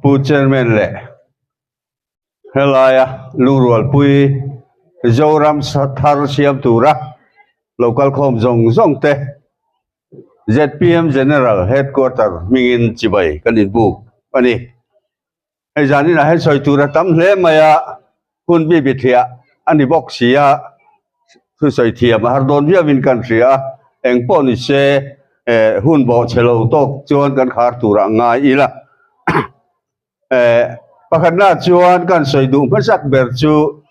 Pu Chairman leh helaia lungrualpui Zoram thar siam tura lo kalkhawm zawng zawng te zpm General Headquarter hmingin chibai kan inbuk a ni. Hei zaninah hian sawi tur a tam hle mai a, hun bi bithliah a ni bawk si a, thusawi thiam a har dawn viauin kan hria a, eng pawh ni se eh hun bawhchhe lo tawk chuan kan khar turah ngai ila. Eh pakhatna chuan kan sawi duh hmasak ber chu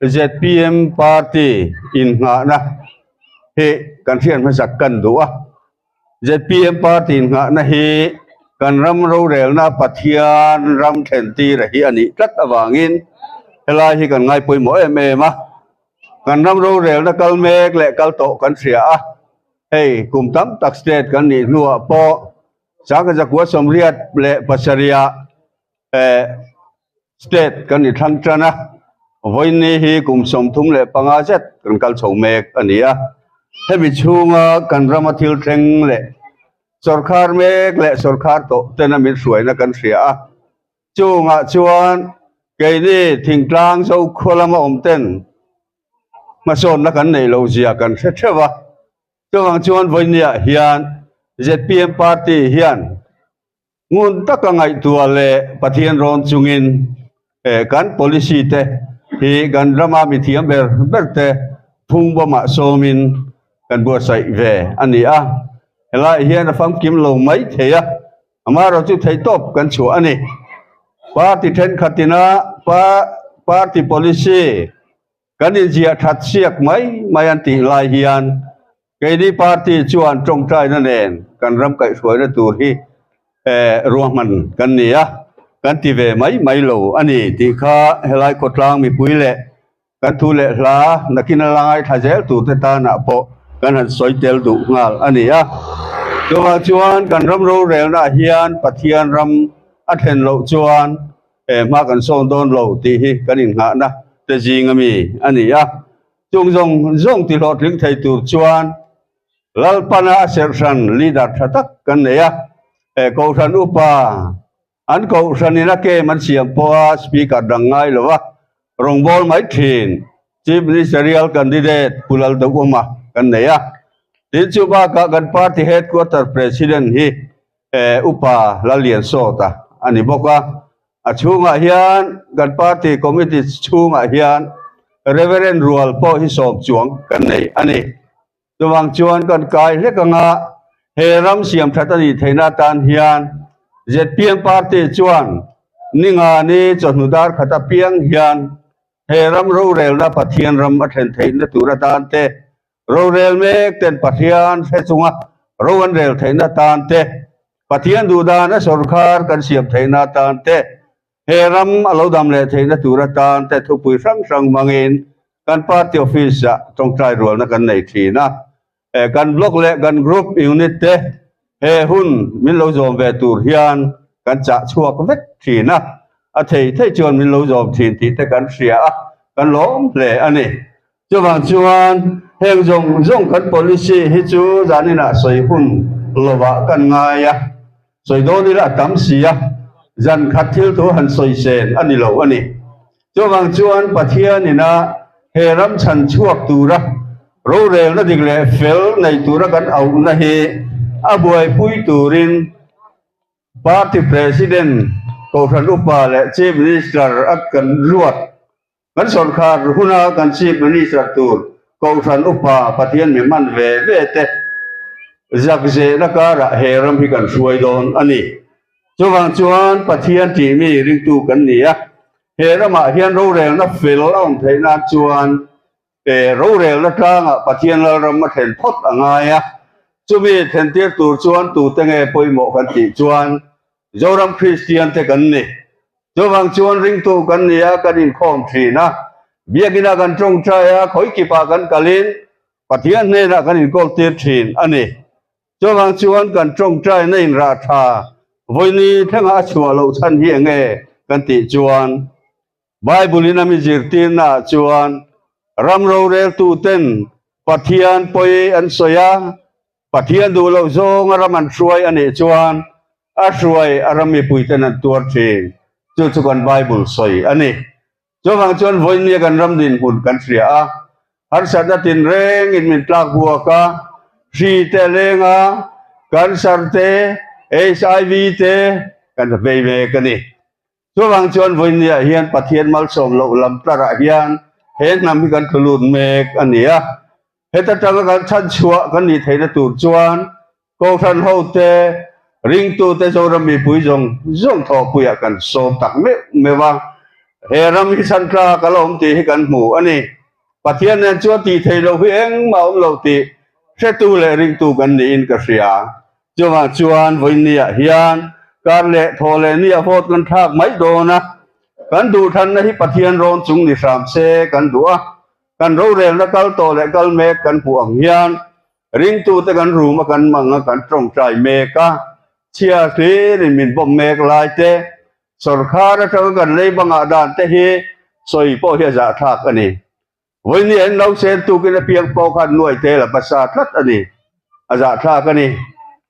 zpm party innghahna hi kan hriat hmasak kan duh a. Zpm party innghahna hi kan ram rorelna Pathian ram thlen tira hi a nih tlat avangin helai hi kan ngai pawimawh em em a. Kan ram rorelna kal mek leh kal tawh kan hria a, hei kum tam tak state kan nih hnuah pawh Sangkazakua 87 eh State kan ni thlang tan a, vawiinni hi kum 35 zet kan kal chho mek a ni a. Hemi chhunga kan rama thil thleng leh sawrkhar mek leh sawrkhar tawh tena min hruaina kan hria a. Chungah chuan keini thingtlang Zokhua lama awm ten hmasawnna kan neih loh zia kan hre theuh a. Chuvang chuan vawiinniah hian zpm party hian Ngun taka ngaihtuah leh Pathian rawn chungin kan policy te hi kan rama mithiam ber ber te phungbawmah sawmin kan buatsaih ve a ni a. Helaiah hian a famkim lo mai thei a, amaherawh chu theihtawp kan chhuah a ni. Party thenkhatina party policy Kan inziah that siak mai mai an tih lai hian keini party chuan tawngtaina nen kan ram kaihhruaina tur hi ruahman kan ni a, kan ti ve mai mai lo a ni tih kha helai khawtlang mipui leh kan thu leh hla nakin a la ngaithla zel turte tanah pawh kan han sawi tel duh nghal a ni a. Chuvang chuan kan ram rorelnaah hian Pathian ram a thlen loh chuan He hma kan sawn dawn lo tih hi kan innghahna te zing a mi a ni a. Chung zawng zawng ti hlawhtling thei tur chuan Lalpana a serhhran leader tha tak kan nei a. He Kohhran upa an Kohhranin a kem an siam pawha Speaker dang ngai lo a rawngbâwl mai thin Chief Ministerial Candidate Pu Lalduhawma kan nei a. Tin chu bakah kan Party Headquarter President hi Upa Lalliansawta a ni bawk a. A chhungah hian kan party committee chhungah hian Reverend rual pawh hi sawm chuang kan nei a ni. Chuvang chuan kan kai hlek anga he ram siam that a nih theihna atan hian zpm party chuan ningani chawhnu dar khat apiang hian he ram rorelna Pathian ram a thlen theihna tur atan te Rorel mek ten Pathian hre chunga ro an rel theihna tan te, Pathian duhdan a sawrkhar kan siam theihna tan te, he ram a lo dam leh theihna tur atan te thupui hrang hrang hmangin kan party office ah tawngtai rualna kan nei thin a. Kan block leh kan group unit te he hun min lo zawm ve tur hian kan chah chhuak vek thin a, a thei thei chuan min lo zawm thin tih te kan hria a, kan lawm hle a ni. Chuvang chuan heng zawng zawng kan policy hi chu zaninah sawi hun lovah kan ngai a, sawi dawn ila a tam si a, zan khat thil thu han sawi sen a ni lo a ni. Chuvang chuan Pathianina he ram chhan chhuak tura rorelna dik leh fel nei tura kan auhna hi a buaipui turin Party President, Kohhran Upa leh Chief Minister a kan ruat. Kan sawrkhar huna kan Chief Minister tur Kohhran Upa Pathian mi hman ve ve te zak zehna karah he ram hi kan hruai dawn a ni. Chuvang chuan Pathian tih mi ringtu kan ni a, he ramah hian rorelna fel a awm theih nan chuan rorelna tlangah Pathian Lalram a thlen phawt a ngai a. Chumi thlentir tur chuan tute nge pawimawh kan tih chuan Zoram Kristian te kan ni. Chuvang chuan ringtu kan ni a, kan inkhawm thin a, biakina kan tawngtai a, khawi kipah kan kalin Pathian hnenah kan inkawl tir thin a ni. Chuvang chuan kan tawngtaina inrah tha vawini thlengah a chhuah loh chhan hi eng nge kan tih chuan Bible-in a mi zirtirnaah chuan ram roreltuten Pathian pawi an sawi a, Pathian duh loh zawnga ram an hruai a nih chuan a hruai a ram mipuiten an tuar thin. Chu chu kan Bible sawi a ni. Chuvang chuan vawinia kan ram dinhmun kan hria a, harsatna tinrengin min tlak buak a, hri te leng a, cancer te, HIV te kan vei mek a ni. Chuvang chuan vawinia hian Pathian malsawm loh lam tlarah hian he hnam hi kan tlu lut mek a ni a. Heta tanga kan chhanchhuah kan nih theihna tur chuan Kohhran hote, ringtute Zoram mipui zawng zawng thawhpuiah kan sawm tak meuh meuh a. He ram hi chhan tlak a la awm tih hi kan hmu a ni. Pathian nen chuan tih theih loh hi engmah a awm lo tih hretu leh ringtu kan niin ka hria. Chuvang chuan vawiinniah hian kar leh thaw leh nia vote kan thlak mai dawn a. Kan duhthlanna hi Pathian rawn chung ni hram se kan duh a. Kan rorelna kal tawh leh kal mek kan hmuh ang hian ringtute kan rum a kan mang a kan tawngtai mek a, chhia hlirin min bawm mek lai te, sawrkhar atanga kan lei bangah dan te hi sawi pawh hi a zahthlak a ni. Vawiin an lo sen tukin a piang pawh khan nuai tel a hmasa tlat a ni. A zahthlak a ni.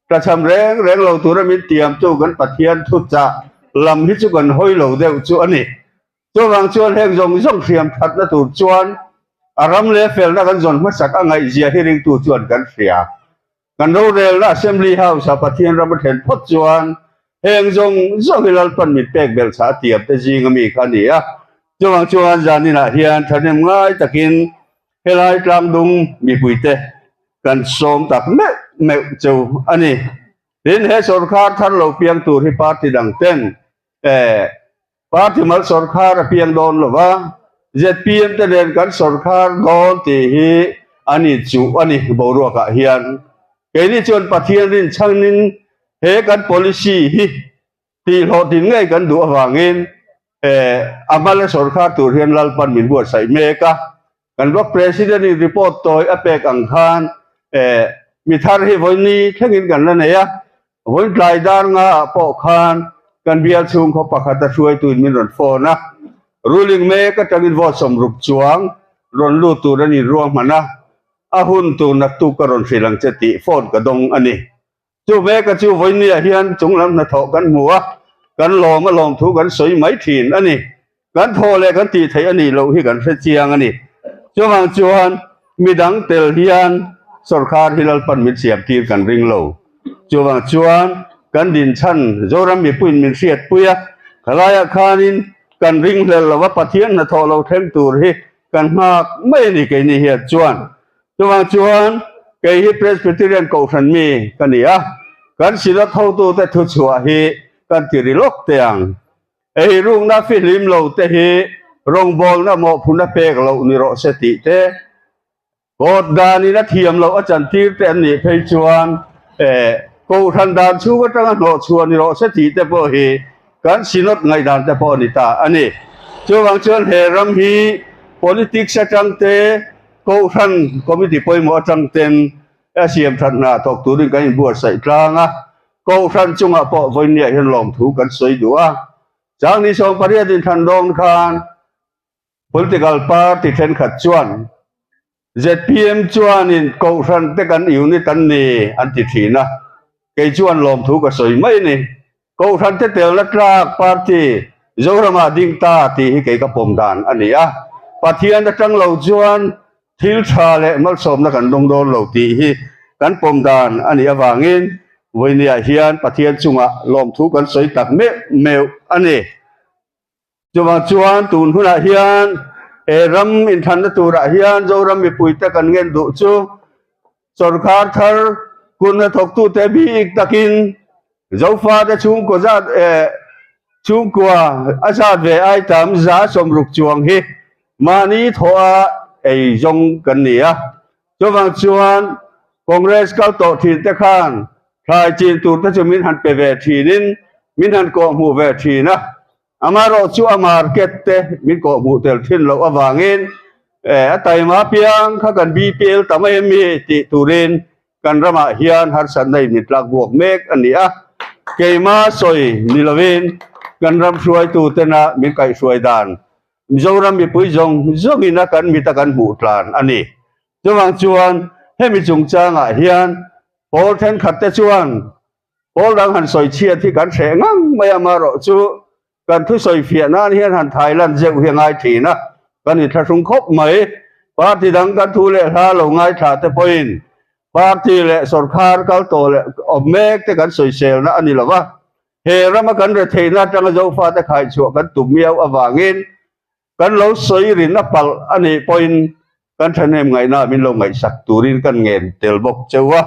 Tlachham reng reng lo tura min tiamtu kan Pathian thuchah lam hi chu kan hawi lo deuh chu a ni. Chuvang chuan heng zawng zawng hriam thatna tur chuan a ram leh felna kan zawn hmasak a ngaihzia hi ringtu chuan kan hria. Kan rorelna Assembly House-a Pathian ram a thlen phawt chuan heng zawng zawng hi Lalpan min pek belh chah a tiam te zinga mi kha a ni a. Chuvang chuan zaninah hian thahnem ngai takin helai tlangdung mipuite kan sawm tak meuh meuh cheu a ni. Tin, he sawrkar thar lo piang tur hi party dang ten eh Party mal sawrkhar a piang dawn lo va, zpm te nen kan sawrkhar dawn tih hi a ni chuh a ni boruakah hian. Keini chuan Pathian rinchhanin he kan policy hi tihhlawhtin ngei kan duh avangin eh a hmala sawrkhar tur hian Lalpan min buatsaih mek a. Kan block president in report tawi a pek ang khan eh mi thar hi vawiini thlengin kan la nei a, vawiin tlai dar nga ah pawh khan kan bial chhung khaw pakhat a hruaituin min rawn phone a, ruling mek atangin vote 60 chuang rawn lut tur an inruahman a, a hun tur naktuk ka rawn hrilh ang che tih phone ka dawng a ni. Chu veka chu vawinia hian chunglam hnathawh kan hmu a, kan lawm a lawm thu kan sawi mai thin a ni. Kan thaw leh kan tih theih a nih loh hi kan hre chiang a ni. Chuvang chuan midang tel hian sawrkar hi Lalpan min siam tir kan ring lo. Chuvang chuan kan dinchhan Zoram mipuiin min hriatpui a, khalaiah khanin kan ringhlel lo a, Pathian hnathawh lo thleng tur hi kan nghak mai a ni keini hian chuan. Chuvang chuan kei hi Presbyterian Kohhran mi ka ni a, kan Synod hotute thuchhuah hi kan ti ri lawk teh ang. Ei rukna fihlim lo te hi rawngbawlna mawhphurhna pek loh ni rawh se tih te, court danin a thiam loh a chantir te an nih phei chuan Kohhran dan chhung atanga hnawhchhuah ni rawh se tih te pawh hi kan Synod ngaihdan te pawh a ni ta a ni. Chuvang chuan he ram hi politics atang te, Kohhran committee pawimawh atang ten a siam that hna thawk turin kan inbuatsaih tlang a, Kohhran chungah pawh vawinia hian lawmthu kan sawi duh a. Changni 18 inthlan dawn khan political party thenkhat chuan zpm chuanin Kohhran te kan unit an ni an ti thin a, kei chuan lawmthu ka sawi mai a ni. Kohhran te telna tlak party Zoramah ding ta tih hi kei ka pawm dan a ni a, Pathian atang lo chuan thil tha leh malsawmna kan dawng dawn lo tih hi kan pawm dan a nih avangin vawinia hian Pathian chungah lawmthu kan sawi tak meuh meuh a ni. Chuvang chuan tun hunah hian he ram inthlanna turah hian Zoram mipuite kan ngen duh chu Sawrkar thar kun a thawktute bik takin Zofate chhungkaw zat eh chhungkua a zat ve ai tam 60 chuang hi mahni thawh a ei zawng kan ni a. Chuvang chuan Congress kal tawh thin te khan thlai chin tur te chu min han pe ve thinin min han kawhhmuh ve thin a. Amaherawh chu a market te min kawhhmuh tel thin loh avangin a taima piang kha kan BPL ta mai ami tih turin kan ramah hian harsatna in min tlak buak mek a ni a. Keima sawi ni lovin kan ram hruaitu tena min kaihhruai dan Mizoram mipui zawng zawngin a kan mit a kan hmuh tlan a ni. Chuvang chuan hemi chungchangah hian pawl thenkhat te chuan pawl dang han sawi chhiat hi kan hreh ngang mai a, amaherawh chu. Kan thusawi fiah nan hian han thai lan zeuh hi a ngai thin a, kan inthlahrung khawp mai. Party dang kan thu leh hla lo ngaithla te pawhin party leh sawrkhar kal tawh leh awm mek te kan sawiselna a ni lo va, he rama kan retheihna atanga Zofate khaichhuah kan tum miau avangin Kan lo sawi rin a palh a nih pawhin kan thahnem ngaihna min lo ngaihsak turin kan ngen tel bawk cheu a.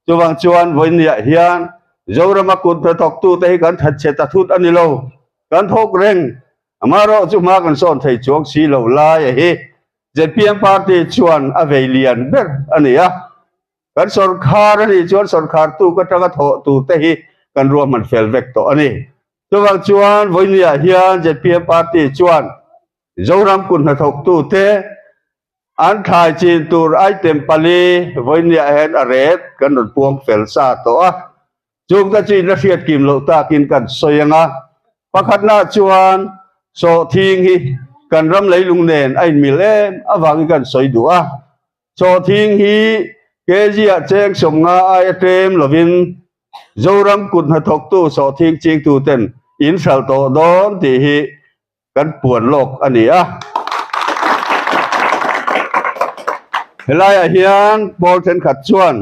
Chuvang chuan vawinia hian Zorama kut hnathawktute hi kan thatchhe ta thut a ni lo. Kan thawk reng. Amaherawh chu hma kan sawn thei chuang si lo lai a hi zpm party chuan a vei lian ber a ni a. Kan sawrkhar a nih chuan sawrkhar tuk atanga thawh turte hi kan ruahman fel vek tawh a ni. Chuvang chuan vawinia hian zpm party chuan Zoram kut hnathawktute an thlai chin tur item pali vawinia hian a ret kan rawn puang fel sa tawh a. Chungte chu in la hriat kim loh takin kan sawi ang a. Pakhatnaah chuan sawhthing hi kan ram leilung nen a inmil em avangin kan sawi duh a. Sawhthing hi kg ah cheng 50 aia tlem lovin Zoram kut hnathawktu sawhthing chingtu ten in hralh tawh dawn tih hi kan puan lawk a ni a. Helaiah hian pawl thenkhat chuan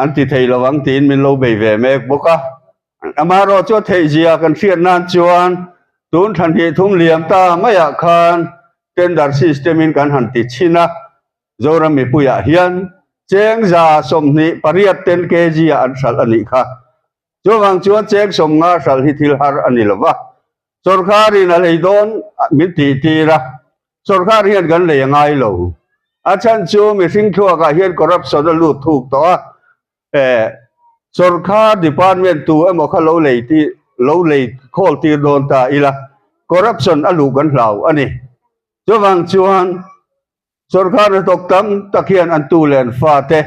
an ti thei lo ang tiin min lo bei ve mek bawk a. Amaherawh chu a theihzia kan hriat nan chuan tun thla hnih thum liam ta maiah khan tender system in kan han ti chhin a. Zoram mipuiah hian cheng 28 ten kg ah an hralh a nih kha. Chuvang chuan cheng 50 hralh hi thil har a ni lo va. Sawrkharin a lei dawn min tih tir a, sawrkhar hian kan lei a ngai lo. A chhan chu mihring thluakah hian corruption a lut thuk tawh a, eh sawrkhar department tu emaw kha lo lei tir lo lei khawl tir dawn ta ila corruption a luh kan hlau a ni. Chuvang chuan Sawrkar hnathawk tam tak hian an tu leh an fate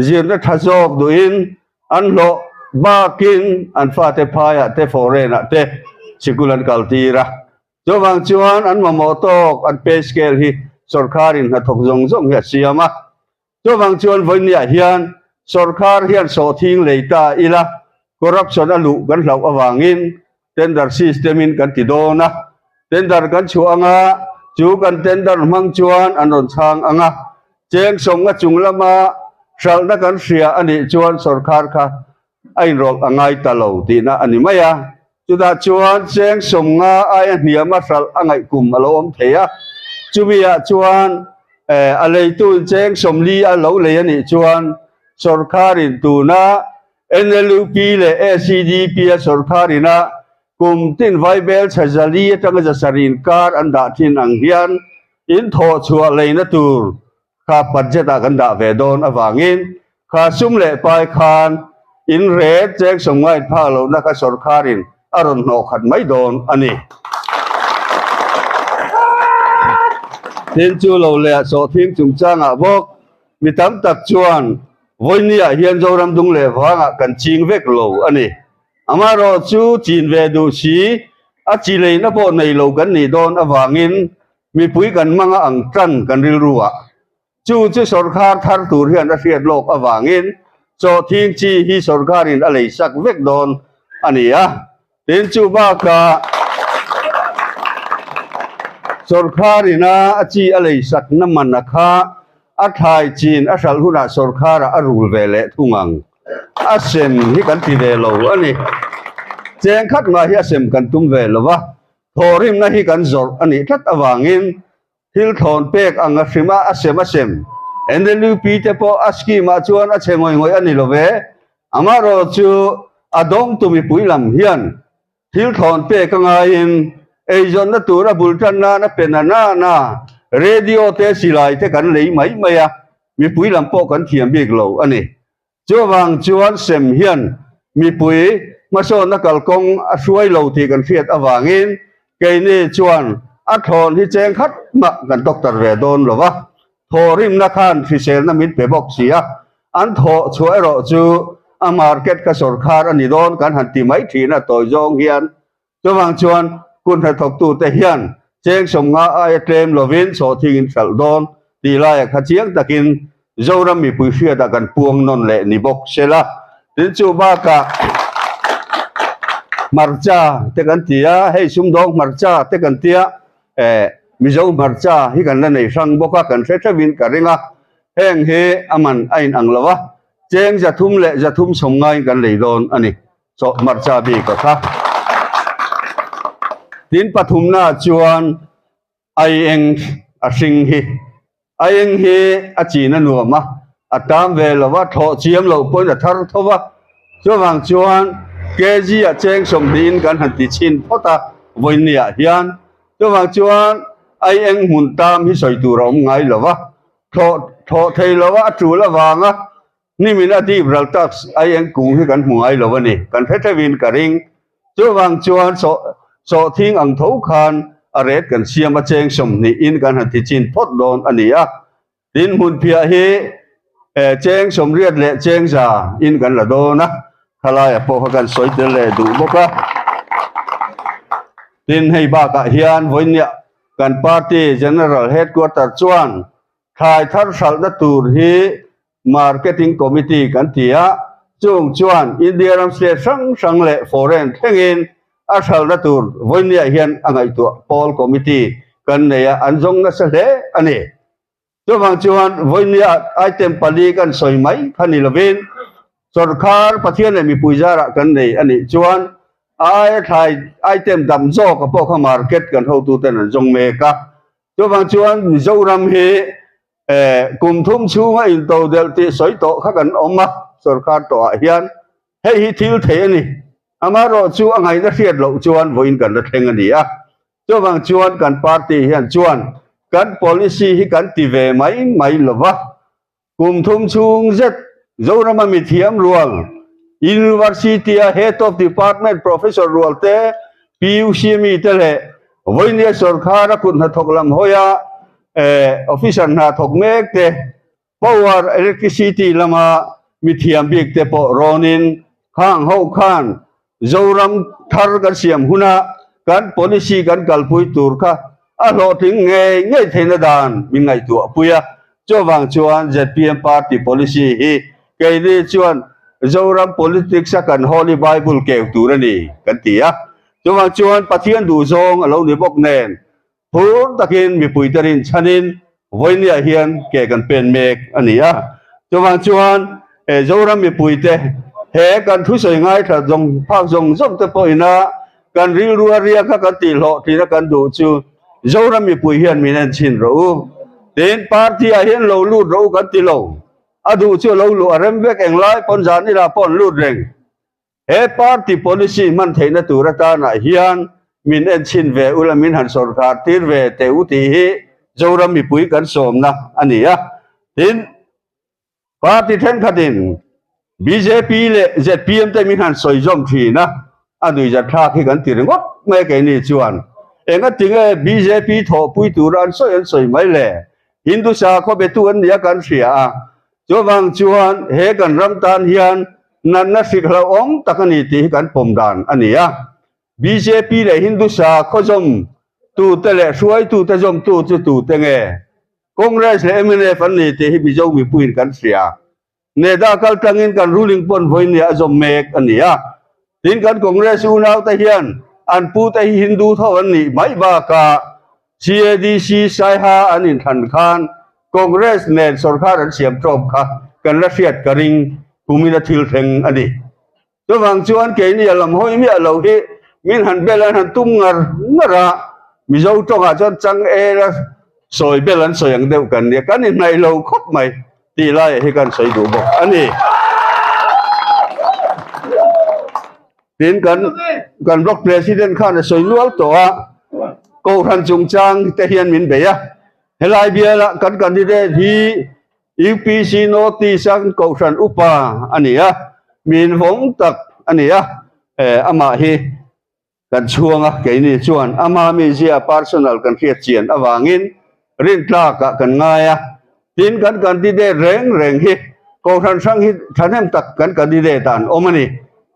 zirna tha zawk duhin an hlawh bakin an fate phaiah te foreign ah te sikul an kal tir a. Chuvang chuan an mamawh tawk an pay scale hi sawrkarin hnathawk zawng zawng hi a siam a. Chuvang chuan vawinia hian sawrkar hian sawhthing lei ta ila corruption a luh kan hlauh avangin tender system in kan ti dawn a, tender kan chhuah anga chu kan tender hmang chuan an rawn chhang anga cheng 50 chung lama hralhna kan hria a nih chuan sawrkhar kha a inrawlh a ngai ta lo tihna a ni mai a, chutah chuan cheng 50 aia hniama hralh a ngaih kum a lo awm thei a, chumi ah chuan a leitu in cheng 40 a lo lei a nih chuan sawrkharin tuna NLUP leh ACDP a sawrkhar ina kum tin vaibel chhe 400 atanga 700 inkar an dah thin ang hian in thawh chhuah leina tur kha budget ah kan dah ve dawn avangin kha sum leh pai khan in ret cheng 50 in phak lohna kha sawrkhar in a rawn hnawh khat mai dawn a ni. Tin chu lo leh sawhthing chungchangah bawk mi tam tak chuan Vawinia hian Zoram dung leh vangah kan ching vek lo a ni. Amaherawh chu chin ve duh si, a chi leina pawh nei lo kan nih dawn avangin mipui kan hmanga ang tan kan rilru ah. Chu chu sawrkhar thar tur hian a hriat lawk avangin sawhthing chi hi sawrkharin a lei sak vek dawn a ni a. Tin chu bakah sawrkharin a chi a lei sak na man a kha a thlai chin a hralh hunah sawrkharah a rul ve leh thung ang. A sem hi kan ti ve lo a ni. Cheng khat mah hi a sem kan tum ve lo va, thawhrimna hi kan zawrh a nih tlat avangin thil thlawn pek ang a hrim a, a sem a sem. NLUP te pawh a scheme ah chuan a chhe ngawih ngawih a ni lo ve. Amaherawh chu a dawngtu mipui lam hian thil thlawn pek a ngaiin eizawnna tur a bul tan nan a pe na na na, radio te silai te kan lei mai mai a, mipui lam pawh kan thiam bik lo a ni. Chuvang chuan sem hian mipui hmasawnna kalkawng a hruai lo tih kan hriat avangin keini chuan a thlawn hi cheng khat mah kan doctor ve dawn lo va, thawhrimna khan hriselna min pe bawk si a, an thawh chhuah erawh chu a market kha sawrkhar a ni dawn kan han ti mai thin a tawi zawng hian. Chuvang chuan kut hnathawktute hian cheng 50 aia tlem lovin sawhthing in hralh dawn tih laiah kha chiang takin Zoram mipui hriatah kan puang nawn leh ni bawk se la. Tin chu bakah Hmarcha te kan ti a, hei sumdawng hmarcha te kan tia, eh Mizo hmarcha hi kan la nei hrang bawk a, kan hre theuhin ka ring a, heng hi a man a inang lo a, cheng 300 leh 390 in kan lei dawn a ni. Chaw hmarcha bik a kha. Tin pathumna chuan Aieng a hring hi. Aieng hi a chin a nuam a, a tam ve lo a, thlawh chiam loh pawhin a thar tho va. Chuvang chuan kg a cheng 20 in kan han ti chhin phawt a vawinia hian. Chuvang chuan aieng hmun tam hi sawi tur a awm ngai lo va, thlawh thlawh thei lo a, a tul avanga Nimin a dip ral tak aieng kung hi kan hmu ngai lo a ni, kan hre theuhin ka ring. Chuvang chuan sawhthing ang tho khan a ret kan siam a cheng 20 in kan han ti chin phawt dawn a ni a. Tin hmunphiah hi cheng 80 leh cheng 100 in kan la dawn a, khalaia pawh kha kan sawi tel leh duh bawk a. Tin hei bakah hian vawinia kan party general headquarter chuan thlai thar hralhna tur hi Marketing Committee kan ti a, chung chuan India ram state hrang hrang leh foreign thlengin a hralhna tur vawinia hian a ngaihtuah pawl committee kan nei a, an zawng nasa hle a ni. Chuvang chuan vawinia item pali kan sawi mai kha ni lovin sawrkar Pathian leh mipui zarah kan nei a nih chuan aia thlai item dam zawk a pawh kha market kan hotuten an zawng mek a. Chuvang chuan Mizoram hi kum thum chhunga into delh tih sawi tawh kha kan awm a, sawrkar tawhah hian hei hi thil thei a ni. Amaherawh chu a ngaihna hriat loh chuan vawiin kan la thleng a ni a. Chuvang chuan kan party hian chuan kan policy hi kan ti ve mai mai lo va, kum thum chhung zet Zorama mithiam rual, University-a Head of Department Professor rual te, PUC mi te leh vawinia sawrkhara kut hnathawk lam hawia officer hna thawk mek te, power electricity lama mithiam bik te pawh rawnin khang ho khan Zoram thar kan siam huna kan policy kan kalpui tur kha a hlawhtling ngei ngei theihna dan min ngaihtuah pui a. Chuvang chuan zpm party policy hi keini chuan Zoram politics a kan Holy Bible keu tur a ni kan ti a. Chuvang chuan Pathian duhzawng a lo ni bawk nen phur takin mipuite rinchhanin vawinia hian ke kan pen mek a ni a. Chuvang chuan Zoram mipuite he kan thusawi ngaithla zawng phak zawng zawng te pawhina kan rilru a riak a kan tihhlawh thin a kan duh chu Zoram mipui hian min en chhin rawh u. Tin party ah hian lo lut rawh u kan ti lo. A duh chu lo luh a rem vek englai pawn zan ila pawh an lut reng. He party policy hman theihna tur atanah hian min en chhin ve ula min han sawrkar tir ve teh u tih hi Zoram mipui kan sawmna a ni a. Tin, party thenkhatin bjp leh zpm te min han sawi zawm thin a, a nuihzatthlak hi kan ti ringawt mai keini chuan. Engatinge bjp thawhpui tura an sawi an sawi mai le? Hindu sakhaw betu an nia kan hria a. Chuvang chuan he kan ram tan hian natna hrik hlauhawm tak a ni tih hi kan pawm dan a ni a. Bjp leh Hindu sakhaw zawm tute leh hruaitute zawmtu chu tute nge? Congress leh mnf an ni tih hi Mizo mipuiin kan hria. Neda kal tlangin kan ruling pawn vawinia a zawm mek a ni a. Tin kan Congress unaute hian an pute hi Hindu tho an nih mai bakah CADC Saiha an inthlan khan Congress nen sawrkar an siam tawp kha kan la hriat ka ring kumin a thil thleng a ni. Chuvang chuan keini a lam hawi miah lo hi min han bel an han tum ngar ngar a, Mizo tawngah chuan chang ela sawi bel an sawi ang deuh kan nia, kan inhnaih lo khawp mai tih laiah hi kan sawi duh bawk a ni. Tin kan kan block president khan a sawi nual tawh a, Kohhran chungchang te hian min bei a, helai biala kan candidate hi UPC North East a Kohhran upa a ni a, min vawng tak a ni a, amah hi kan chhuang a, keini chuan ama mizia personal kan hriat chian avangin rintlakah kan ngai a, tin kan candidate reng reng hi Kohhran hrang hi thahnem tak kan candidate ah an awm a ni.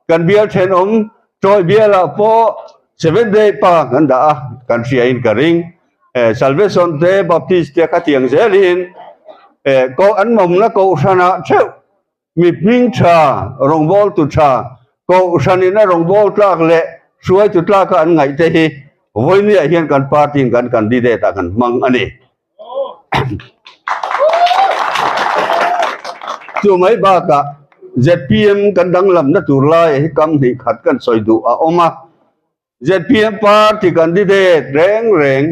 Kan bial thenawm Tawi bialah pawh Seventh Day pa kan dah a, kan hriain ka ring. Salvation te Baptist te khatiang zelin an mawmna Kohhranah theuh mi hming tha, rawngbawltu tha, Kohhranin a rawngbawltlak leh Hruaitu tlaka an ngaih te hi vawinia hian kan party in kan candidate ah kan hmang a ni. Chu mai bakah zpm kan danglamna tur laiah hi kam hnih khat kan sawi duh a awm a. Zpm party candidate reng reng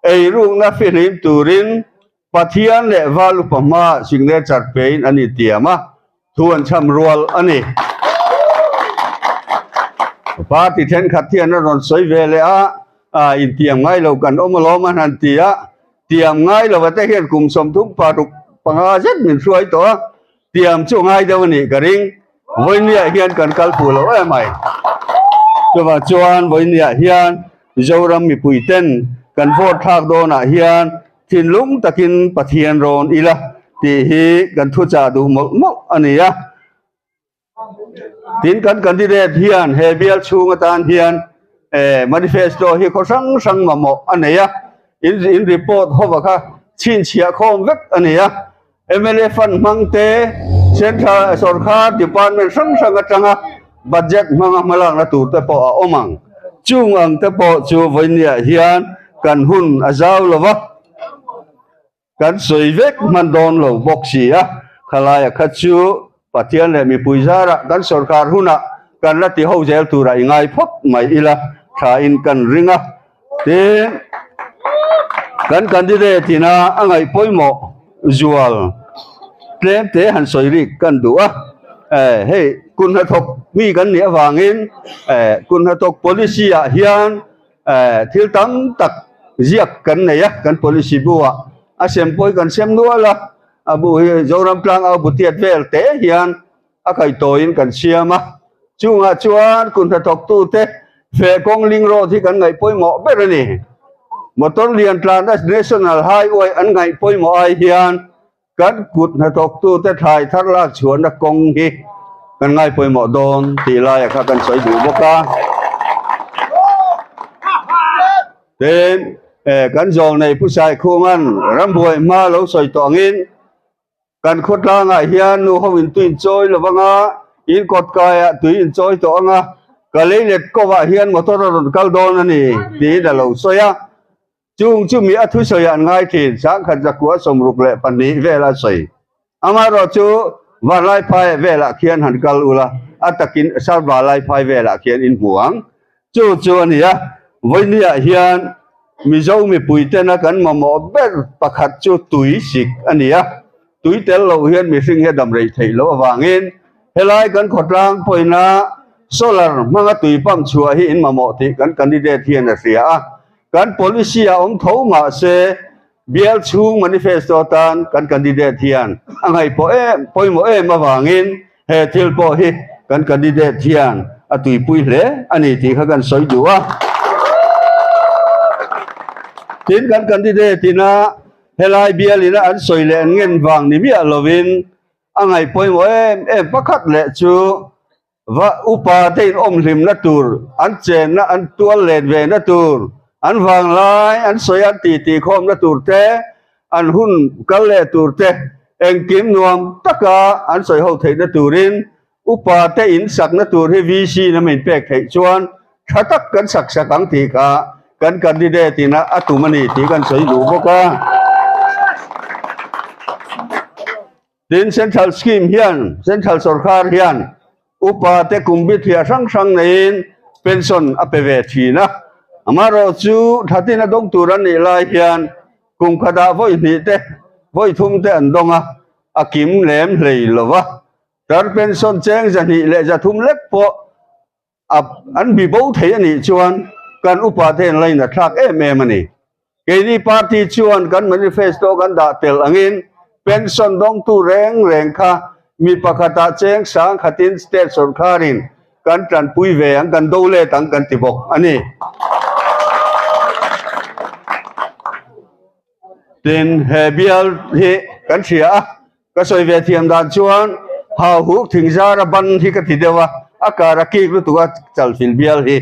eirukna fihlim turin Pathian leh Val upa hmaah signature pein an intiam a, thu an chham rual a ni. Party thenkhat hian a rawn sawi ve leh a, intiam ngai lo kan awm alawm an han ti a, tiam ngai lova te hian kum 35 zet min hruai tawh a, Tiam chu ngai deuh a nih ka ring. Vawinia hian kan kal fuh lo em mai. Chuvang chuan vawinia hian Mizoram mipui ten kan vote thlak dawnah hian thinlung takin Pathian rawn ila tih hi kan thuchah duh mawlh mawlh a ni a. Tin kan candidate hian he bial chhung atan hian manifesto hi khaw hrang hrang mamawh a nei a. In report hova kha chhinchhiah khawm vek a ni a. Mla fund hmang te, Central sawrkar department hrang hrang atanga budget hmanga hmalakna tur te pawh a awm ang. Chung ang te pawh chu vawinia hian kan hun a zau lo va, kan sawi vek hman dawn lo bawk si a, khalaia kha chu Pathian leh mipui zarah kan sawrkar hunah kan la ti ho zel turah i ngai phawt mai ila thain kan ring a. Tin, kan candidate ina a ngaih pawimawh zual tlem te han sawi rik kan duh a. Hei kun hnathawk mi kan nih avangin kun hnathawk policy ah hian thil tam tak ziak kan nei a, kan policy bu ah a sem pawh hi kan sem nual a, a bu hi Zoram tlang au bu tiat vel te hian a kaihtawiin kan siam a, chungah chuan kun hnathawktute feh kawng ling road hi kan ngaih pawimawh ber a ni. Motor lian tlanna National Highway an ngaih pawimawh ai hian kan kut hnathawktute thlai thar lak chhuahna kawng hi kan ngai pawimawh dawn tih laia kha kan sawi duh bawk a. Tin, kan zawlnei Pu Saikhunga'n rambuai hma lo sawi tawh angin, Kan khawtlangah hian nu ho in tui in chawi lo vanga, in kawt kaiah tui in chawi tawh anga, ka lei let kovah hian motor a rawn kal dawn a ni tiin a lo sawi a. Chung chu mi a thusawiah an ngai thin, sangkhat zakua 62 vel a sawi. Amaherawh chu Vanlaiphai velah khian han kal ula, a takin Sir Vanlaiphai velah khian in hmu ang. Chu chu a ni a, vawinia hian Mizo mipui tena kan mamawh ber pakhat chu tui sik a ni a, tui tel loh hian mihring hi a dam rei theih loh avangin helai kan khawtlang pawina solar hmanga tui pump chhuah hi in mamawh tih kan candidate hian a hria a, kan policy ah awm tho mah se bial chhung manifesto atan kan candidate hian a ngaihpawh em pawimawh em avangin he thil pawh hi kan candidate hian a tuipui hle a ni tih kha kan sawi duh a. Tin kan candidate ina helai bial ina an sawi leh an ngen vang ni miah lovin a ngaihpawimawh em em pakhat leh chu Va upa te in awm hlimna tur, an chenna an tual let ve na tur, an vanglai an sawi an titi khawmna tur te, an hun kal leh tur te, engkim nuam taka an sawi ho theihna turin upa te in sakna tur hi VC in a min pek theih chuan tha tak kan sak sak ang tih kha kan candidate in a tum a ni tih kan sawi duh bawk a. Tin, Central Scheme hian, Central Sorkar hian upa te kum bithliah hrang hrang neiin pension a pe ve thin a. Amaherawh chu thatin a dawng tur an nih lai hian kum khatah vawi hnih te, vawi thum te an dawng a, a kim lem hlei lo va. Tar pension cheng 203 lek pawh a an bi bo thei a nih chuan kan upa te an lain a thlak em em a ni. Keini party chuan kan manifesto kan dah tel angin pension dawngtu reng reng kha mi pakhatah cheng sang khatin state sawrkharin kan tanpui ve ang, kan do let ang kan ti bawk a ni. Tin, he bial hi kan hria a. Ka sawi ve thiam dan chuan hau huk thing zar a ban hi ka ti deuh a, a kar a kik lutuk a chalfil bial hi.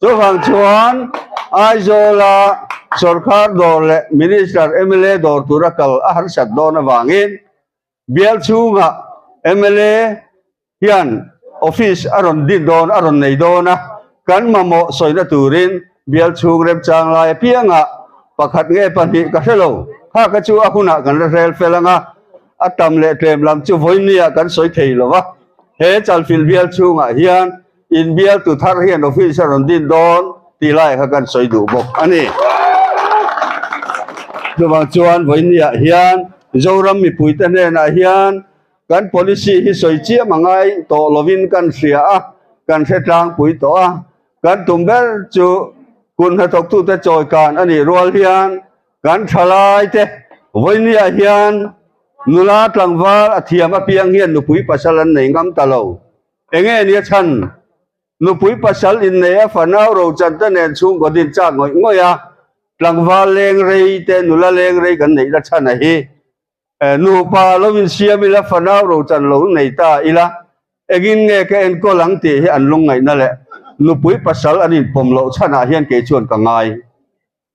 Chuvang chuan Aizawla sawrkar dawr leh Minister, mla dawr tura kal a harsat dawn avangin bial chhungah mla hian office a rawn din dawn, a rawn nei dawn a. Kan mamawh sawina turin bial chhung remchang lai apiangah pakhat nge pahnih ka hre lo. Kha ka chu a hunah kan la hrel fel ang a, a tam leh tlem lam chu vawinia kan sawi thei lo va. He Chalfilh bial chhungah hian inbialtu thar hian office a rawn din dawn tih lai kha kan sawi duh bawk a ni. Chuvang chuan vawinia hian Zoram mipuite hnenah hian Kan policy hi sawi chiam a ngai tawh lovin kan hria a, kan hre tlangpui tawh a. Kan tum ber chu kut hnathawktute chawi kan a nih rual hian kan thalaite vawinia hian nula tlangval a thiam apiang hian nupui pasal an nei ngam ta lo. Enge nia chhan? Nupui pasal innei a fanau rochante nen chhungkaw din chak ngawih ngawih a, tlangval leng rei te nula leng rei kan neih la chhan a hi. Nupa lo insiam ila, fanau rochan lo nei ta ila, engin nge ka enkawl ang tih hi an lungngaihna leh nupui pasal an inpawm loh chhanah hian kei chuan ka ngai.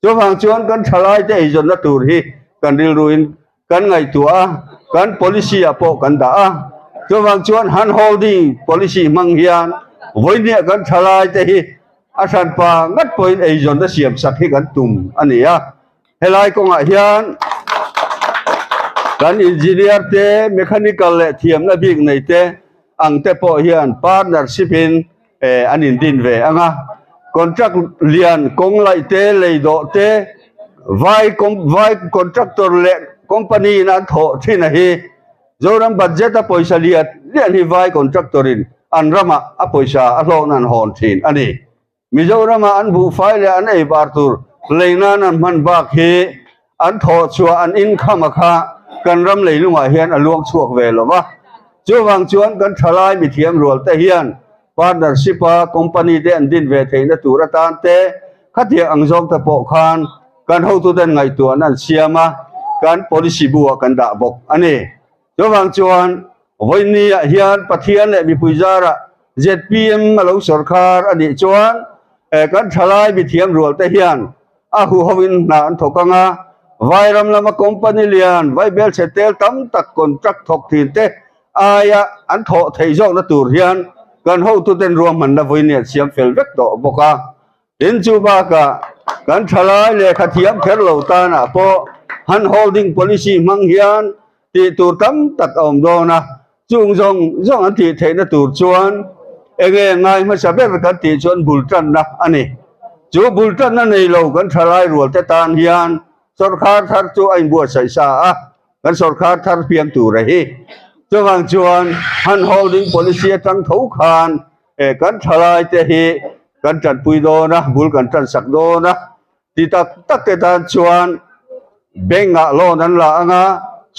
Chuvang chuan kan thalaite eizawnna tur hi kan rilruin kan ngaihtuah a, kan policy ah pawh kan dah a. Chuvang chuan hand holding policy hmang hian vawinia kan thalaite hi a hranpa ngat pawhin eizawnna siamsak hi kan tum a ni a. Helai kawngah hian kan engineer te, mechanical leh thiamna bik nei te ang te pawh hian partnership in an indin ve ang a. Contract lian kawng laih te, lei dawh te, vai vai contractor leh company in an thawh thin a hi Zoram budget a pawisa lian lian hi vai contractor in an ramah a pawisa a hlawhna an hawn thin a ni. Mizorama an buhfai leh an eibar tur lei nan an hman bak hi an thawh chhuah an income a kha kan ram leilungah hian a luang chhuak ve lo va. Chuvang chuan kan thalai mithiam rual te hian partnership a company te an din ve theihna tur atan te khatiang ang zawng te pawh khan kan hotuten ngaihtuahna an siam a, kan policy bu ah kan dah bawk a ni. Chuvang chuan vawinia hian Pathian leh mipui zarah zpm a lo sawrkhar a nih chuan kan thalai mithiam rual te hian a huhoin hna an thawk ang a, Vairam lama company lian vaibel chhe tel tam tak contract thawk thin te aia an thawh theih zawkna tur hian kan hotuten ruahmanna vawinia an siam fel vek tawh bawk a. Tin chu bakah kan thalai lehkha thiam kher lo tanah pawh hand holding policy hmang hian tih tur tam tak a awm dawn a, chung zawng zawng an tih theihna tur chuan enge ngai hmasa ber kan tih chuan bul tanna a ni. Chu bul tanna nei lo kan thalai rual te tan hian sawrkhar thar chu a inbuatsaih sa a, kan sawrkhar thar piang tur a hi. Chuvang chuan hand holding policy atang tho khan Kan thalai te hi kan tanpui dawn a, bul kan tansak dawn a, ti tak tak te tan chuan bank ah loan an la ang a,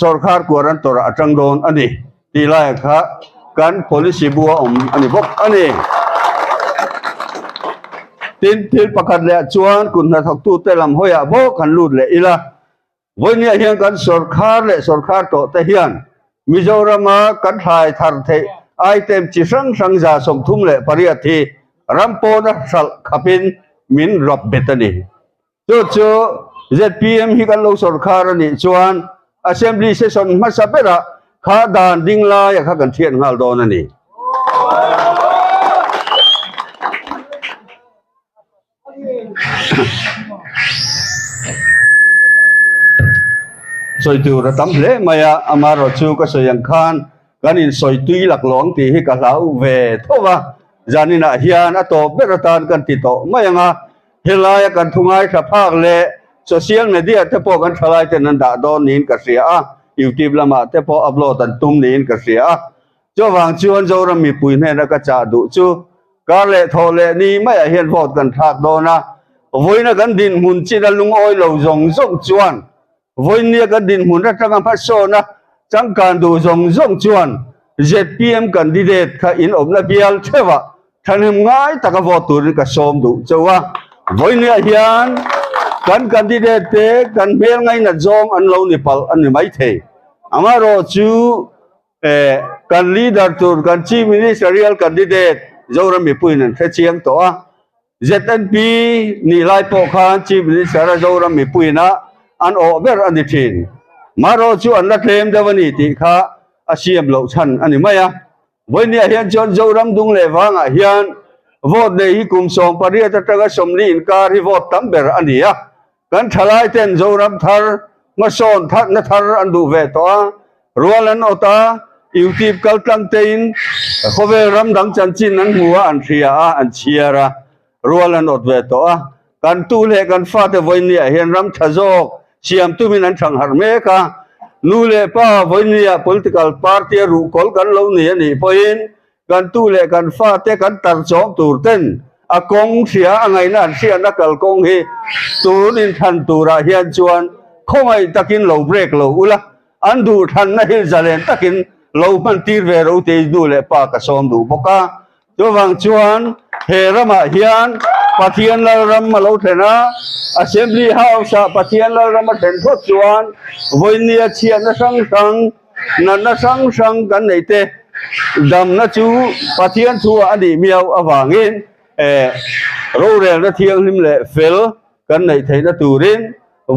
sawrkhar kuar an tawrh a tang dawn a ni tih lai kha kan policy bu a awm a ni bawk a ni. Tin, thil pakhat leh ah chuan kut hnathawktu te lam hawiah bawk han lut leh ila, Vawinia hian kan sawrkhar leh sawrkhar tawh te hian Mizorama kan thlai thar theih item chi hrang hrang 38 hi ram pawna hralh khapin min rawp bet a ni. Chu chu zpm hi kan lo sawrkhar a nih chuan Assembly session hmasa berah kha dan ding laia kha kan thiat nghal dawn a ni. Sawi tur a tam hle mai a, amaherawh chu ka sawi ang khan kan insawi tui laklawng tih hi ka hlau ve tho va, zaninah hian a tawp ber atan kan ti tawh mai ang a, helaia kan thu ngaithla phak leh social media te pawh kan thalai ten an dah dawn niin ka hria a, youtube lamah te pawh upload an tum niin ka hria a, chuvang chuan Zoram mipui hnena ka chah duh chu Kar leh thawh leh ni maiah hian vote kan thlak dawn a, vawiina kan dinhmun chin a lungawi lo zawng zawng chuan vawinia kan dinhmun atanga hmasawn a changkan duh zawng zawng chuan zpm candidate kha in awmna bial theuhah thahnem ngai taka vote turin ka sawm duh chauh a, vawinia hian kan candidate te kan hmel ngainat zawng an lo ni palh a ni maithei. Amaherawhchu. Kan leader tur kan Chief Ministerial candidate Zoram mipuiin an hre chiang tawh a, ZNP nih lai pawh khan Chief Minister a Zoram mipuiin a an awh ber a ni thin. Marawh chu an la tlem deuh a ni tih kha a siam loh chhan a ni mai a. Vawinia hian chuan Zoram dung leh vangah hian. Vote nei hi kum 18 atanga 40 inkar hi vote tam ber a ni a. Kan thalai ten Zoram thar hmasawn thatna thar an duh ve tawh a, rual an awt a, YouTube kal tlang tein khawvel ram dang chanchin an hmu a, an hria a, an chhiar a, rual an awt ve tawh a. Kan tu leh kan fate vawinia hian ram tha zawk siam tumin an thang harh mek a, nu leh pa vawinia political party a ruhkawl kan lo ni a nih pawhin Kan tu leh kan fate kan tar chawm tur ten a kawng hria a ngaihna an hriatna kalkawng hi tun inthlan turah hian chuan khawngaih takin lo break lo ula, an duhthlanna hi zalen takin lo hman tir ve ro tih nu leh pa ka sawm duh bawk a. Chuvang chuan he ramah hian Pathian Lalram a lo thlen a, Assembly House-ah Pathian Lalram a thlen phawt chuan vawinia chhiatna hrang hrang, Natna hrang hrang kan neih te damna chu Pathian thu ah a nih miau avangin rorelna thianghlim leh fel kan neih theihna turin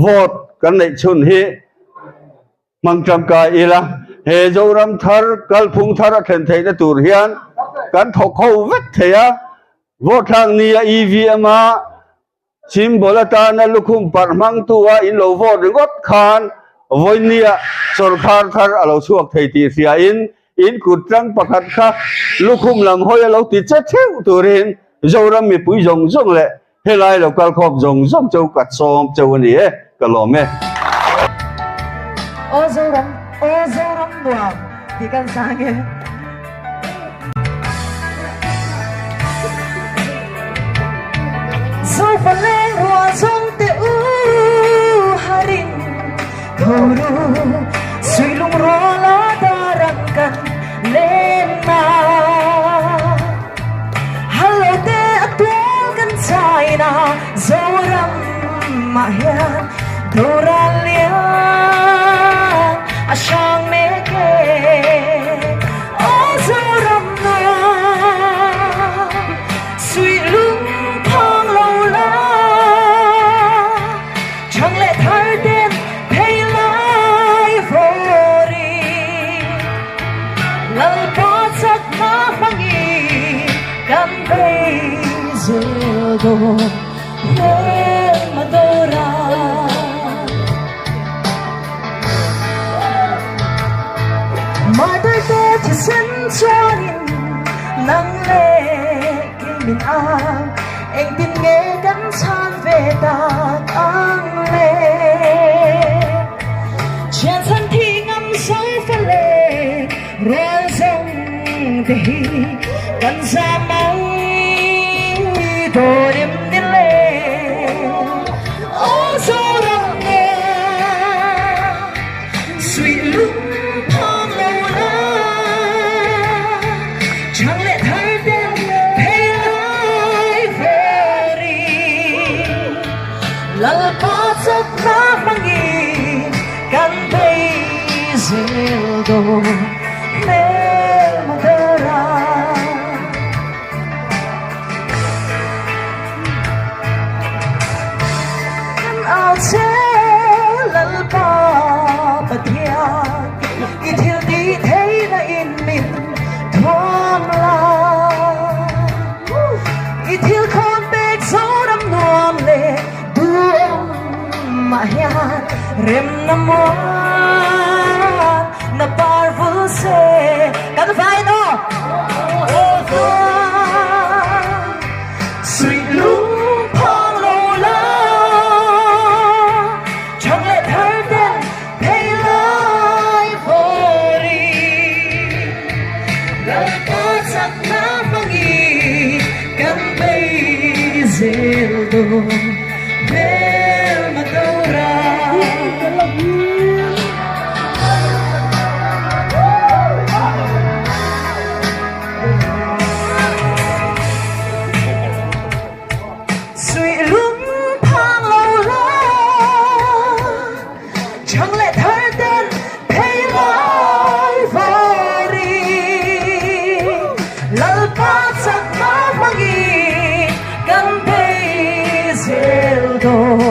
vote kan neih chhun hi hmang tangkai ila. He Zoram thar kalphung thar a thlen theihna tur hian kan thawk ho vek thei a, vote thlak nia EVM a Symbol atana lukhum parh hmangtu a in lo vote ringawt khan vawinia sawrkhar thar a lo chhuak thei tih hriain in kut tlang pakhat kha lukhum lam hawi a lo ti che theuh turin Zoram mipui zawng zawng leh helai lo kal khawp zawng zawng cheu ka sawm cheu a ni e, ka lawm e. Aw Zoram, aw Zoram nuam tih kan sang e. Zofa leng ruah zawng te u harin tho ru suilung rual a darang kan len na Hallo te a tual kan chai na Zoram ah hian doral lian a hrang mek e. Aw Zoram nuam suih lung phang lo la, Chang leh thar ten phei lai vawri, Lalpa chakna hmangin kan bei zel dawn hmelma dawra. Martyr te thisen chuanin nang leh kei min ang, engtin nge kan chhan ve tak ang le? Thian chhan thi ngam zo fa leh rual zawng te hi kan za mai dawn em ni le? Aw Zoram nge suih lung phang lo la, Chang leh thar ten phei lai veri, Lalpa chakna hmangin kan bei zel dawn hmelma dara. Kan au che Lalpa Pathian, i thil tih theihna in min thuam la. I thil khawn pek Zoram nuam leh duhawm ah hian remna muan na par vul se kan vai naw. Suih lung phang lo la, Chang leh thar ten phei lai vawri, Lalpa chakna hmangin kan bei zel dawn hmelma dora. Suih lung phang lo la, Chang leh thar ten phei lai vawri, Lalpa chakna hmangin kan bei zel dawn.